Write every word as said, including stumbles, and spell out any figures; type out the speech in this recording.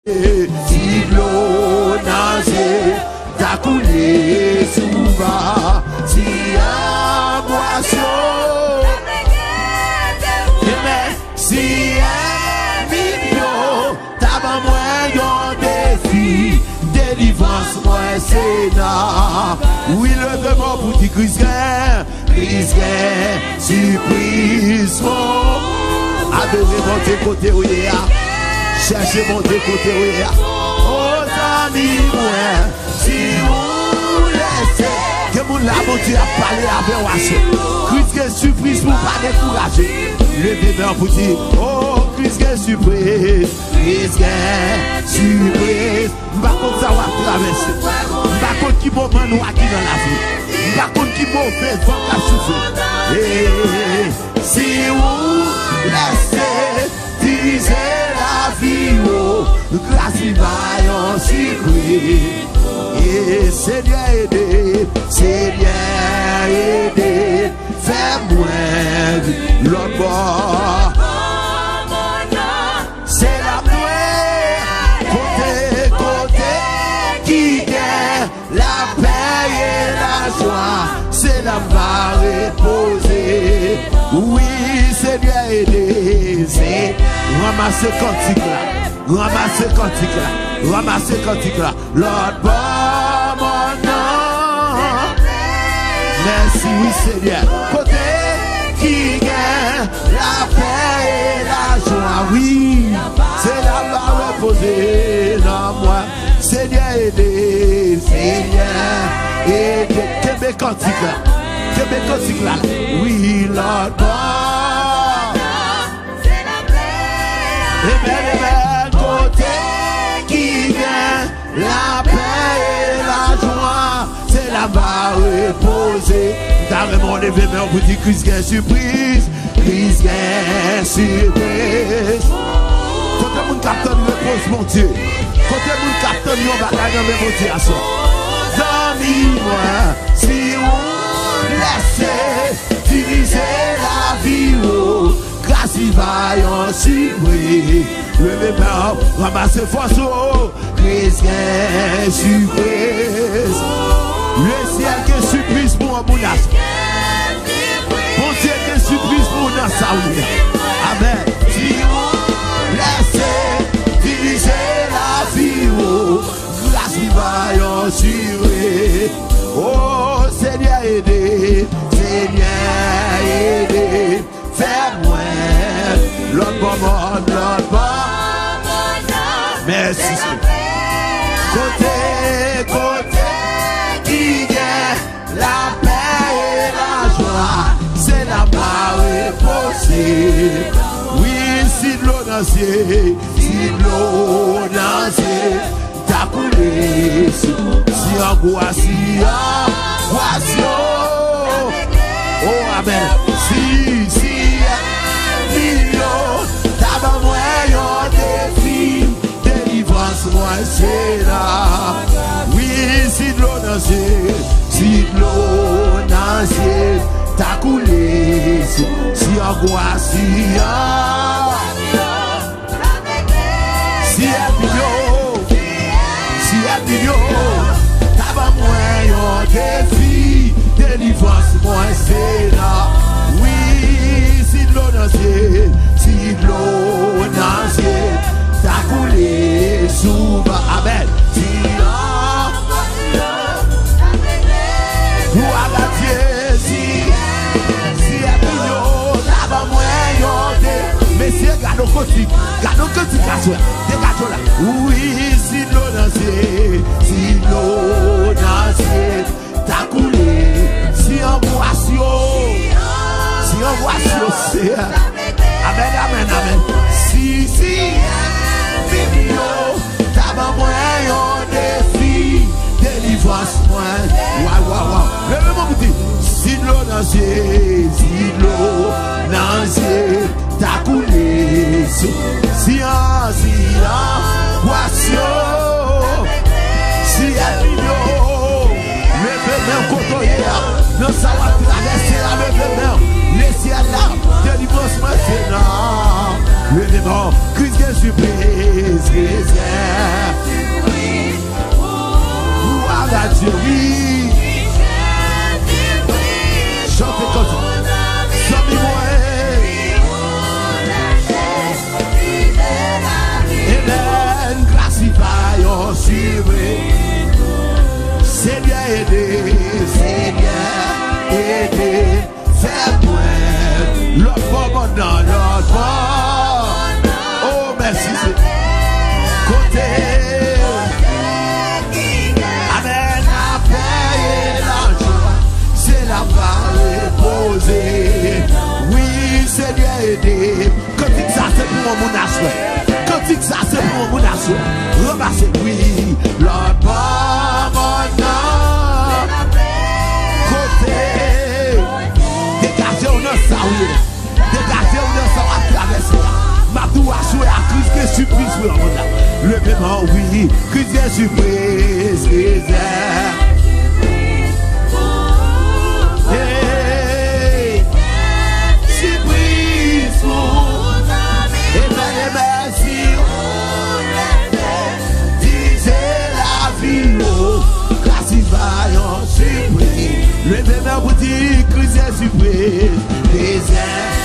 Si dlo nan zye ta koule sou va, si anbwasyon. Amen. Si ènmi m yo ta ban mwen yon defi, delivrans mwen se nan. Wi, leve men w pou di Kris gen. Kris gen sipriz pou. Adore Bondye kote w ye a. Chèche Bondye kote w ye a. O zanmi mwen, si ou lese. Gen moun la, Bondye ap pale avè w aswè. Kris gen sipriz pou w, pa dekouraje. Leve men w pou di, o, Kris gen sipriz. Kris gen sipriz. M pa konn sa w ap travèse. M pa konn ki moman nwa ki nan lavi w. M pa konn ki move van k ap soufle. E si ou lese dirije lavi w, gras li va yon sipriz. E Senyè ede, Senyè ede. Fè mwen lòt bò. Se la m dwe kote, kote ki gen lapè e lajwa. Se la m va repoze. Wi, Senyè, ede. Se, ranmase kantik la. Ranmase kantik la. Ranmase kantik la. Lòt bò mòn nan. Mèsi, wi, Senyè. Kote ki gen lapè e lajwa, wi. Se la m va repoze nanm mwen. Senyè, ede, Senyè, ede. Kenbe kantik la. Kenbe kantik la. Wi, lòt bò. Amen, amen. Kote ki gen lapè e lajwa, se la m va repoze. M ta renmen w leve men w pou di Kris gen sipriz. Kris gen sipriz. Kote moun k ap tann repons Bondye? Kote moun k ap tann yon bagay nan men Bondye aswè? Zanmi mwen, si ou lese dirije lavi w, gras li va yon sipriz. Leve men w, ranmase fòs ou. Kris gen sipriz. Lesyèl gen sipriz pou yon moun aswè. Bondye gen sipriz pou ou nan sa ou ye a. Amen. Si ou lese dirije lavi w, gras li va yon sipriz. O Senyè, ede. Senyè, ede. Fè mwen lòt bò mòn, lòt bò. Mèsi, Senyè. Kote, kote ki gen lapè e lajwa, se la m va repoze. Wi, si dlo nan zye, si dlo nan zye ta koule sou, si angwas, si angwas yo. O, amen. Si, si ènmi yo ta ban mwen yon defi, delivrans mwen se la. Wi, si dlo nan zye, si dlo nan zye ta koule sou, si angwas, si angwas. Si ènmi yo, si ènmi yo ta ban mwen yon defi, delivrans mwen se la. Wi, si dlo nan zye, si dlo nan zye ta koule sou mwen. Amen. Si Glwa a Dye, si, si ènmi yo ta ban mwen yon de. Mesye, gade yon kantik, gade yon kantik aswè. Degaje w la. Wi, si dlo nan zye, si dlo nan zye ta koule, si angwas yo, si angwas yo, se. Amen, amen, amen. Si, si ènmi yo ta ban mwen yon defi, delivrans mwen. Waw, waw, waw. Leve men w pou di, si dlo nan zye, si dlo nan zye ta koule sou, si an, si an, anbwasyon, si ènmi yo. Leve men w kote w ye a. Nan sa w ap travèse a, leve men w. Lesyèl la, delivrans mwen se nan. Leve men w. Kris gen sipriz, Kris gen Sèl mwen, lòt bò mòn nan, lòt bò. Oh, mèsi, se kote. Amèn, lapè e lajwa, se la va repoze. Wi, Senyè, ede m. Kantik sa se pou yon moun aswè. Kantik sa se pou yon moun aswè. Ranmase wi. Lòt bò mòn nan. Kote. Degaje w nan sa w ye. Degaje w nan sa w ap travèse a. M ap di w aswè a Kris gen sipriz pou yon moun la. Leve men w wi. Kris gen sipriz. Kris gen sipriz. Hey. Sipriz pou. Amen, amen. Si ou leve, dize lavi ou, Kris va yon sipriz. Leve men pou di Kris gen sipriz. Dezè.